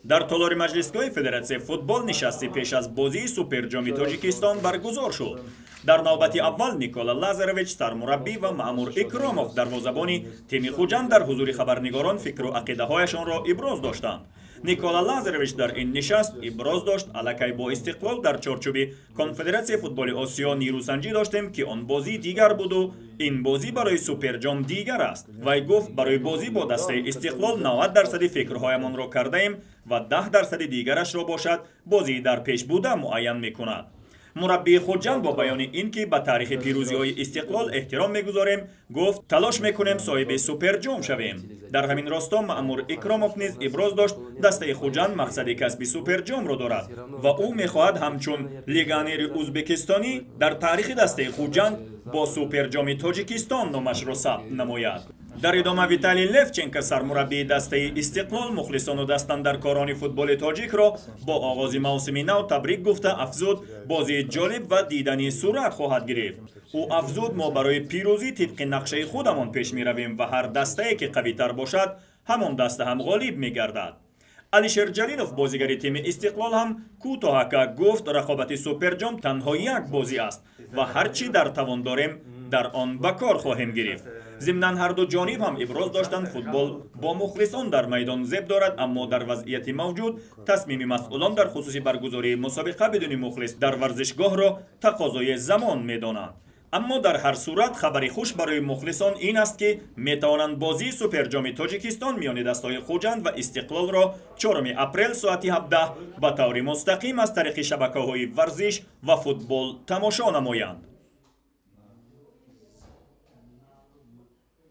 Дар толори маҷлисгоҳи Федератсияи футбол нишасти пеш аз бозии Суперҷоми Тоҷикистон баргузор шуд. Дар навбати аввал Никола Лазаревич, сармураббӣ, ва Маъмур Икромов, дарвозабони тими Хуҷанд, дар ҳузури хабарнигорон фикру ақидаҳояшонро иброз доштанд. Никола Лазаревич дар ин нишаст иброз дошт: «Аллакай бо Истиқлол дар чорчӯби Конфедератсияи футболи Осиё нерӯсанҷӣ доштем, ки он бозӣ дигар буду ин бозӣ барои Суперҷом дигар аст». Вай гуфт: «Барои бозӣ бо дастаи Истиқлол 90 дарсади фикрҳоямонро кардаем ва 10 дарсади дигарашро бошад, бозии дар пеш буда муайян мекунад». Мураббии Хуҷанд бо баёни ин ки ба таърихи пирӯзиҳои Истиқлол эҳтиром мегузорем, гуфт: «Талош мекунем соҳиби Суперҷом шавем». Дар ҳамин росто Маъмур Икромов низ иброз дошт: дастаи Хуҷанд мақсади касби Суперҷомро дорад ва ӯ мехоҳад ҳамчун легионери узбекистонӣ дар таърихи дастаи Хуҷанд бо Суперҷоми Тоҷикистон номашро сабт намояд. Дар идома Виталий Левченко, сармураббии дастаи Истиқлол, мухлисону дастандаркорони футболи тоҷикро бо оғози мавсими нав табрик гуфта, афзуд: бозии ҷолиб ва диданӣ сурат хоҳад гирифт. Ӯ афзуд: «Мо барои пирӯзӣ тибқи нақшаи худамон пеш меравем ва ҳар дастае ки қавитар бошад, ҳамон даста ҳам ғолиб мегардад». Алишер Ҷалилов, бозигари тими Истиқлол, ҳам кӯтоҳака гуфт: «Рақобати Суперҷом танҳо як бозӣ аст ва ҳар чӣ дар тавон дорем, дар он ба кор хоҳем гирифт». Зимнан, ҳарду ҷониб ҳам иброз доштанд, футбол бо мухлисон дар майдон зеб дорад, аммо дар вазъияти мавҷуд тасмими масъулон дар хусуси баргузории мусобиқа бидуни мухлис дар варзишгоҳро тақозои замон медонанд. Аммо дар ҳар сурат хабари хуш барои мухлисон ин аст, ки метавонанд бозии Суперҷоми Тоҷикистон миёни дастҳои Хуҷанд ва Истиқлолро 4 апрел соати 17 ба таври мустақим аз тариқи шабакаҳои варзиш ва футбол тамошо намоянд.